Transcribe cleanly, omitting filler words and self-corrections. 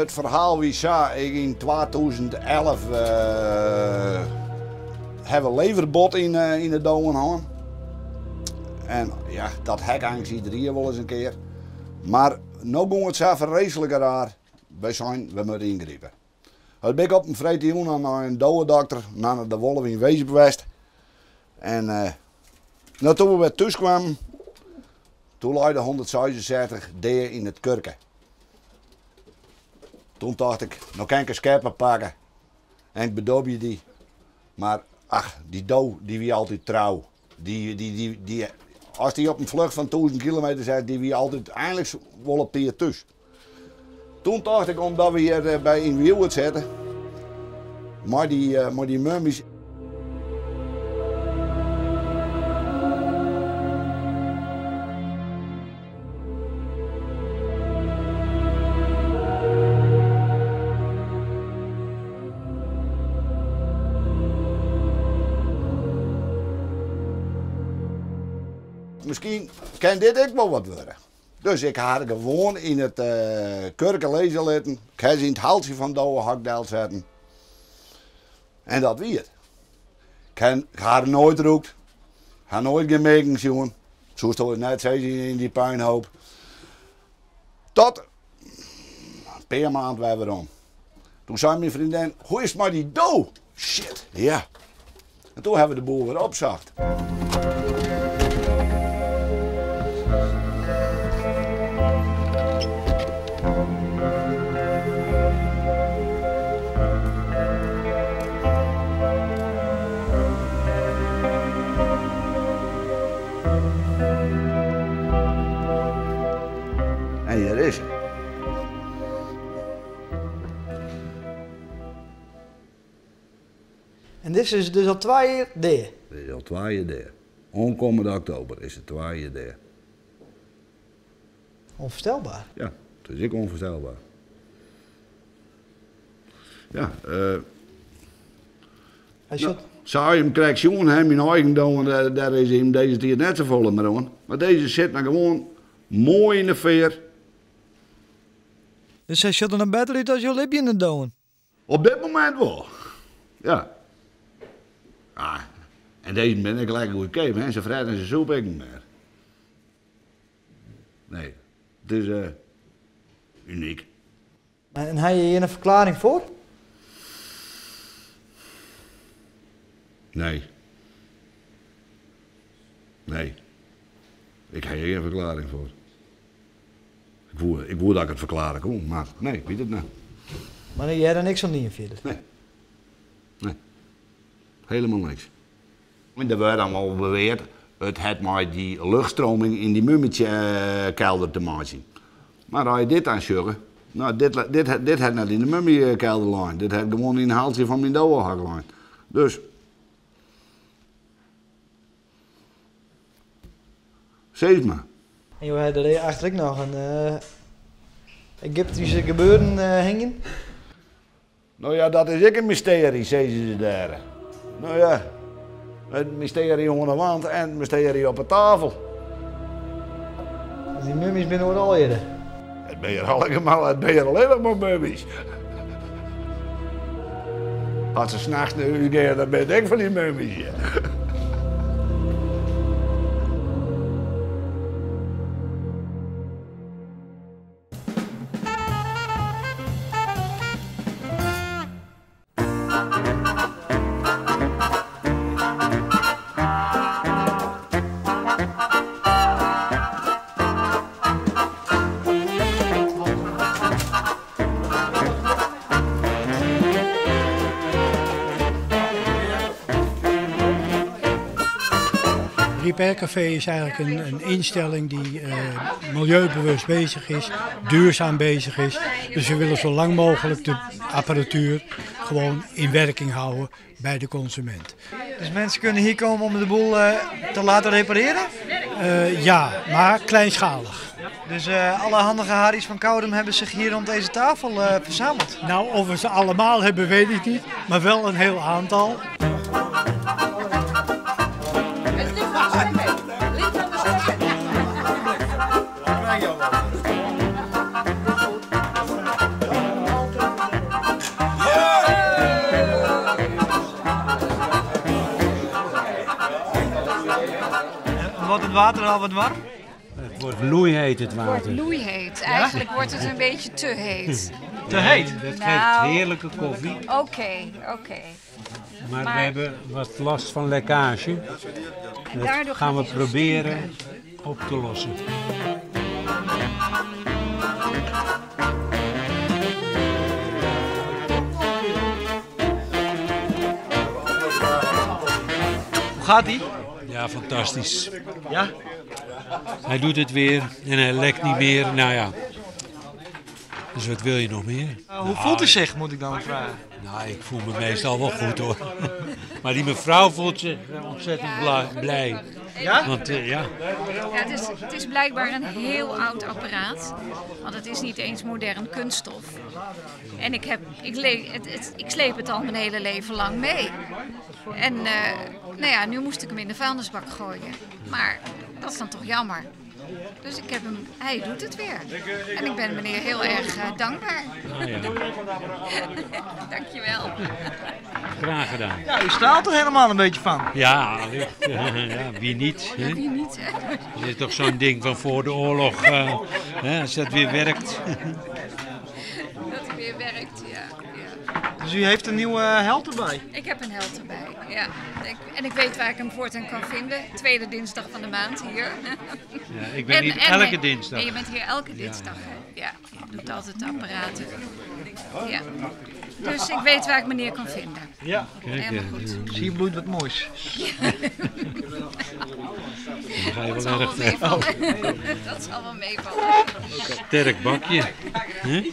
It ferhaal wie sa, ik yn 2011 ha we leverbot yn de dowen hân. En ja, dat ha ik eins ieder jier wol ris in kear. Mar no gong it sa ferreeslik raar, wy seinen we moatte yngripe. Dus bin ik op in freedtejûn al nei in dowedokter, Nanne de Wolf yn Weesp west. En no toen we wer thús kwamen, toen lei de 166 dea yn it kurke. Toen tocht ik, no kin ik in skeppe pakke en ik bedobje dy. Mar ach, dy do dy wie altyd trou. Dy, dy, dy, dy, as dy op in flucht fan 1000 kilometer set, dy wie altyd einliks wol op tiid thús. Toen tocht ik, omdat we hjir eh, by yn Wiuwert sitte, mei dy, eh, mei dy mummies. Miskien kin dit ek wol wat wurde. Dus ik ha har gewoan yn it kurke lizze litten. Ik ha se yn it haltsje fan it dowehok delsetten. En dat wie it. Ik ha har noait rûkt. Ha noait gjin miggen sjoen. Soest oars net sizze yn dy puinhoop. Tot in pear maand wer werom. Toen sei myn freondin, hoe is it mei dy do? Shit, ja. En toen ha we de boel wer opsocht. En hjir is se. En dizze is dus al twa jier dea? Dit is al twa jier dea. Oankommende oktober is se twa jier dea. Onvoorstelbaar. Ja, it is ek onvoorstelbaar. Ja, Hy sjocht. Sa je him krekt sjoen ha, myn eigen dowen, dêr is him dizze tiid net safolle mear oan. Mar dizze sit noch gewoan moai yn de fear. Dus hy sjocht der noch better út as jo libjende dowen? Op dit momint wol, ja. Ah, en dizze binne ek lekker goedkeap, hè. Se frette en se sûpe ek net mear. Nee, it is unyk. En ha je hjir in ferklearring foar? Nee. Nee. Ik ha hjir gjin ferklearring foar. Ik woe, ik woe dat ik it ferklearje koe, mar nee, ik wit it net. Mar je ha der niks oan dien fierder? Nee. Nee. Helemaal niks. Der wurdt dan wol beweard, it hat mei dy luchtstroming yn dy mummykelder te meitsjen. Mar as je dit dan sjogge, no dit, dit, dit hat net yn de mummykelder lein. Dit hat gewoan yn in haltsje fan myn dowehok lein. Dus. Sis mar. En jo ha der achter ek noch in Egyptyske gebeuren hingjen? No ja, dat is ek in mystearje, sizze se dêr. No ja, it mystearje oan de wand en it mystearje op 'e tafel. Dus dy mummys binne oeral hjir? It binne hjir allegear, it binne hjir allinnich mar mummys. As se nachts nei hûs gean, dan binne it ek fan dy mummys hjir. Repair Café is eigenlijk een instelling die milieubewust bezig is, duurzaam bezig is. Dus we willen zo lang mogelijk de apparatuur gewoon in werking houden bij de consument. Dus mensen kunnen hier komen om de boel te laten repareren? Ja, maar kleinschalig. Dus alle handige Harry's van Koudum hebben zich hier rond deze tafel verzameld? Nou, of we ze allemaal hebben, weet ik niet, maar wel een heel aantal. Wordt het water al wat warm? Het wordt loeiheet het Het wordt water. loeiheet. Eigenlijk wordt het een beetje te heet. Te heet? Dat Nou. geeft heerlijke koffie. Oké, oké. Maar, Maar- we hebben wat last van lekkage. En Dat daardoor gaan gaat we hij zo proberen stinken. op te lossen. Hoe gaat die? Ja, fantastisch. Ja? Hij doet het weer en hij lekt niet meer. Nou ja. Dus wat wil je nog meer? Hoe voelt u zich, moet ik dan vragen? Nou, ik voel me meestal wel goed hoor. Maar die mevrouw voelt zich ontzettend Ja, blij. Ja? Want ja, Ja, het is blijkbaar een heel oud apparaat. Want het is niet eens modern kunststof. En ik, heb, ik, le- het, het- ik sleep het al mijn hele leven lang mee. En nou ja, nu moest ik hem in de vuilnisbak gooien. Maar dat is dan toch jammer. Dus ik heb hem, hij doet het weer. En ik ben meneer heel erg dankbaar. nou ja, Dankjewel. graag gedaan. Ja, u straalt er helemaal een beetje van. Ja, allicht. Ja, wie niet? Hè? Wie niet, hè? Het is toch zo'n ding van voor de oorlog, hè, als dat weer werkt. Dat hij weer werkt, ja. ja. Dus u heeft een nieuwe held erbij. Ik heb een held erbij, ja. En ik weet waar ik hem voortaan kan vinden. Tweede dinsdag van de maand hier. Ja, ik ben hier elke dinsdag. En je bent hier elke dinsdag, hè? Ja, je doet altijd de apparaten. Ja. Dus ik weet waar ik meneer kan vinden. Ja. Kijk, Helemaal goed. Zie je bloeit wat moois. Dan ga je Dat wel zal wel erg meevallen. Dat zal wel meevallen. sterk bakje. Hè?